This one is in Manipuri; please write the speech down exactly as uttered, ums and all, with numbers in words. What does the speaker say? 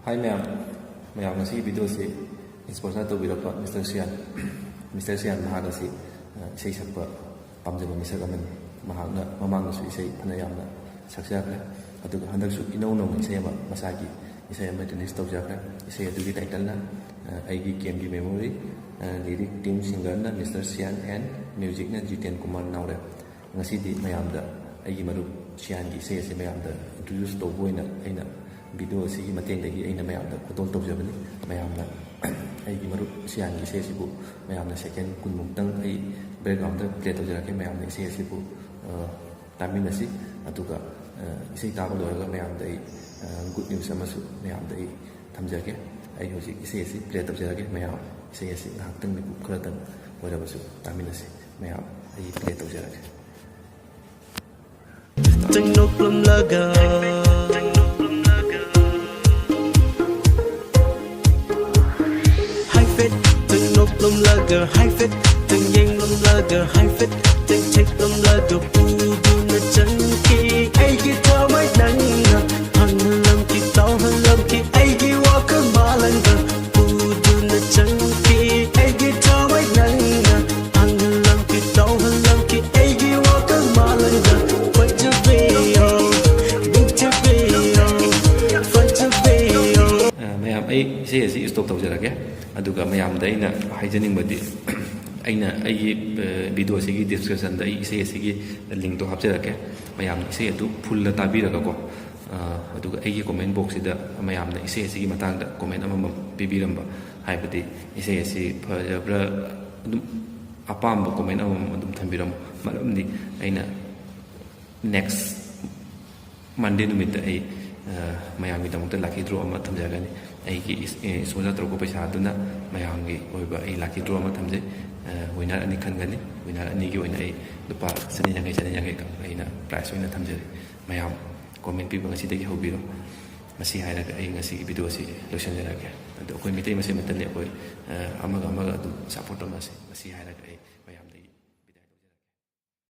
ꯍꯥꯏ ꯃꯌꯥꯝ, ꯃꯌꯥꯝ ꯉꯁꯤꯒꯤ ꯚꯤꯗꯤꯑꯣꯁꯤ ꯏꯁꯄꯣꯟꯁꯔ ꯇꯧꯕꯤꯔꯛꯄ ꯃꯤꯁꯇꯔ ꯁꯤꯌꯥꯟ, ꯃꯤꯁꯇꯔ ꯁꯤꯌꯥꯟ ꯃꯍꯥꯛ ꯑꯁꯤ, ꯑ, ꯏꯁꯩ ꯁꯛꯄ ꯄꯥꯝꯖꯕ ꯃꯤꯁꯛ ꯑꯃꯅꯤ꯫ ꯃꯍꯥꯛꯅ ꯃꯃꯥꯡꯗꯁꯨ ꯏꯁꯩ ꯐꯅ ꯌꯥꯝꯅ ꯁꯛꯆꯈ꯭ꯔꯦ꯫ ꯑꯗꯨꯒ ꯍꯟꯗꯛꯁꯨ ꯏꯅꯧ ꯅꯧꯅ ꯏꯁꯩ ꯑꯃ, ꯃꯁꯥꯒꯤ ꯏꯁꯩ ꯑꯃ ꯔꯤꯂꯤꯁ ꯇꯧꯖꯈ꯭ꯔꯦ꯫ ꯏꯁꯩ ꯑꯗꯨꯒꯤ ꯇꯥꯏꯇꯜꯅ, ꯑ, ꯑꯩꯒꯤ ꯀꯦꯝꯒꯤ ꯃꯦꯃꯣꯔꯤ, ꯑ, ꯂꯤꯔꯤꯛ ꯇꯤꯝ ꯁꯤꯡꯒꯔꯅ ꯃꯤꯁꯇꯔ ꯁꯤꯌꯥꯟ ꯑꯦꯟ ꯃ꯭ꯌꯨꯖꯤꯛꯅ ꯖꯤꯇꯦꯟ ꯀꯨꯃꯥꯔ ꯅꯥꯎꯔꯦꯝ꯫ ꯉꯁꯤꯗꯤ ꯃꯌꯥꯝꯗ ꯑꯩꯒꯤ ꯃꯔꯨꯞ ꯁꯤꯌꯥꯟꯒꯤ ꯏꯁꯩ ꯑꯁꯤ ꯃꯌꯥꯝꯗ ꯏꯟꯇ꯭ꯔꯣꯗ꯭ꯌꯨꯁ ꯇꯧꯕ ꯑꯣꯏꯅ ꯑꯩꯅ ꯚꯤꯗꯤꯑꯣ ꯑꯁꯤꯒꯤ ꯃꯇꯦꯡꯗꯒꯤ ꯑꯩꯅ ꯃꯌꯥꯝꯗ ꯈꯨꯗꯣꯜ ꯇꯧꯖꯕꯅꯤ꯫ ꯃꯌꯥꯝꯅ ꯑꯩꯒꯤ ꯃꯔꯨꯞ ꯁꯤꯌꯥꯟꯒꯤ ꯏꯁꯩ ꯑꯁꯤꯕꯨ ꯃꯌꯥꯝꯅ ꯁꯦꯀꯦꯟ ꯀꯨꯟꯃꯨꯛꯇꯪ ꯑꯩ ꯕꯦꯛꯒ꯭ꯔꯥꯎꯟꯗ ꯄ꯭ꯂꯦ ꯇꯧꯖꯔꯛꯀꯦ꯫ ꯃꯌꯥꯝꯅ ꯏꯁꯩ ꯑꯁꯤꯕꯨ, ꯑ, ꯇꯥꯃꯤꯟꯅꯁꯤ꯫ ꯑꯗꯨꯒ, ꯑ, ꯏꯁꯩ ꯇꯥꯕ ꯂꯣꯏꯔꯒ ꯃꯌꯥꯝꯗ ꯑꯩ, ꯑ, ꯒꯨꯗ ꯅ꯭ꯌꯨꯁ ꯑꯃꯁꯨ ꯃꯌꯥꯝꯗ ꯑꯩ ꯊꯝꯖꯒꯦ꯫ ꯑꯩ ꯍꯧꯖꯤꯛ ꯏꯁꯩ ꯑꯁꯤ ꯄ꯭ꯂꯦ ꯇꯧꯖꯔꯒꯦ꯫ ꯃꯌꯥꯝ ꯏꯁꯩ ꯑꯁꯤ ꯉꯥꯏꯍꯥꯛꯇꯪ ꯃꯤꯀꯨꯞ ꯈꯔꯇꯪ ꯑꯣꯏꯔꯕꯁꯨ ꯇꯥꯃꯤꯟꯅꯁꯤ꯫ ꯃꯌꯥꯝ ꯑꯩ ꯄ꯭ꯂꯦ ꯇꯧꯖꯔꯒꯦ꯫ ꯆꯪꯅꯣꯛꯂꯝꯂꯒ ꯍꯥꯏꯐꯦꯠ ꯆꯪꯅꯣꯛꯂꯝꯂꯒ ꯍꯥꯏꯐꯦꯠ ꯆꯪꯌꯦꯡꯂꯝꯂꯒ ꯍꯥꯏꯐꯦꯠ ꯆꯪꯊꯦꯛꯂꯝꯂꯒ ꯄꯨꯗꯨꯅ ꯆꯪꯈꯤ ꯑꯩꯒꯤ ꯊꯃꯣꯏ ꯅꯪꯅ ꯍꯪꯍꯜꯂꯝꯈꯤ ꯇꯧꯍꯜꯂꯝꯈꯤ ꯑꯩꯒꯤ ꯋꯥꯈꯜ ꯃꯥꯂꯪꯗ ꯄꯨꯗꯨꯅ ꯆꯪꯈꯤ ꯑꯩꯒꯤ ꯊꯃꯣꯏ ꯅꯪꯅ ꯍꯪꯍꯜꯂꯝꯈꯤ ꯇꯧꯍꯜꯂꯝꯈꯤ ꯑꯩꯒꯤ ꯋꯥꯈꯜ ꯃꯥꯂꯪꯗ ꯐꯖꯕꯤꯌꯣ ꯅꯤꯡꯊꯤꯕꯤꯌꯣ ꯐꯖꯕꯤꯌꯣ꯫ ꯑ, ꯃꯌꯥꯝ, ꯑꯩ ꯏꯁꯩ ꯑꯁꯤ ꯁ꯭ꯇꯣꯞ ꯇꯧꯖꯔꯒꯦ꯫ ꯑꯗꯨꯒ ꯃꯌꯥꯝꯗ ꯑꯩꯅ ꯍꯥꯏꯖꯅꯤꯡꯕꯗꯤ, ꯑꯩꯅ ꯑꯩꯒꯤ, ꯑ, ꯚꯤꯗꯤꯑꯣ ꯑꯁꯤꯒꯤ ꯗꯤꯁꯀ꯭ꯔꯤꯞꯁꯟꯗ ꯑꯩ ꯏꯁꯩ ꯑꯁꯤꯒꯤ ꯂꯤꯡꯛꯇꯣ ꯍꯥꯞꯆꯔꯛꯀꯦ꯫ ꯃꯌꯥꯝ ꯏꯁꯩ ꯑꯗꯨ ꯐꯨꯜꯗ ꯇꯥꯕꯤꯔꯒꯀꯣ, ꯑ, ꯑꯗꯨꯒ ꯑꯩꯒꯤ ꯀꯣꯃꯦꯟ ꯕꯣꯛꯁꯁꯤꯗ ꯃꯌꯥꯝꯅ ꯏꯁꯩ ꯑꯁꯤꯒꯤ ꯃꯇꯥꯡꯗ ꯀꯣꯃꯦꯟ ꯑꯃꯃꯝ ꯄꯤꯕꯤꯔꯝꯕ, ꯍꯥꯏꯕꯗꯤ ꯏꯁꯩ ꯑꯁꯤ ꯐꯖꯕ꯭ꯔꯥ, ꯑꯗꯨꯝ ꯑꯄꯥꯝꯕ ꯀꯣꯃꯦꯟ ꯑꯃꯃꯝ ꯑꯗꯨꯝ ꯊꯝꯕꯤꯔꯝꯃꯨ꯫ ꯃꯔꯝꯗꯤ ꯑꯩꯅ ꯅꯦꯛꯁ ꯃꯟꯗꯦ ꯅꯨꯃꯤꯠꯇ ꯑꯩ, ꯑ, ꯃꯌꯥꯝꯒꯤꯗꯃꯛꯇ ꯂꯛꯀꯤ ꯗ꯭ꯔꯣ ꯑꯃ ꯊꯝꯖꯒꯅꯤ꯫ ꯑꯩꯒꯤ ꯏꯁ-, ꯑꯦ, ꯏꯁꯄꯣꯟꯁꯔ ꯇꯧꯔꯛꯄ ꯄꯩꯁꯥ ꯑꯗꯨꯅ ꯃꯌꯥꯝꯒꯤ ꯑꯣꯏꯕ ꯑꯩ ꯂꯛꯀꯤ ꯗ꯭ꯔꯣ ꯑꯃ ꯊꯝꯖꯩ꯫ ꯑ, ꯋꯤꯅꯔ ꯑꯅꯤ ꯈꯟꯒꯅꯤ꯫ ꯋꯤꯅꯔ ꯑꯅꯤꯒꯤ ꯑꯣꯏꯅ ꯑꯩ ꯂꯨꯄꯥ ꯆꯅꯤ ꯌꯥꯡꯈꯩ, ꯆꯅꯤ ꯌꯥꯡꯈꯩ ꯑꯩꯅ ꯄ꯭ꯔꯥꯏꯖ ꯑꯣꯏꯅ ꯊꯝꯖꯔꯤ꯫ ꯃꯌꯥꯝ ꯀꯣꯃꯦꯟ ꯄꯤꯕ ꯉꯁꯤꯗꯒꯤ ꯍꯧꯕꯤꯔꯣ꯫ ꯃꯁꯤ ꯍꯥꯏꯔꯒ ꯑꯩ ꯉꯁꯤꯒꯤ ꯚꯤꯗꯤꯑꯣ ꯑꯁꯤ ꯂꯣꯏꯁꯤꯟꯖꯔꯒꯦ꯫ ꯑꯗꯣ ꯑꯩꯈꯣꯏ ꯃꯤꯇꯩ ꯃꯁꯦꯟ ꯃꯇꯝꯅꯤ, ꯑꯩꯈꯣꯏ, ꯑ, ꯑꯃꯒ ꯑꯃꯒ ꯑꯗꯨꯝ ꯁꯞꯄꯣꯔꯠ ꯇꯧꯅꯁꯤ꯫ ꯃꯁꯤ ꯍꯥꯏꯔꯒ ꯑꯩ ꯃꯌꯥꯝ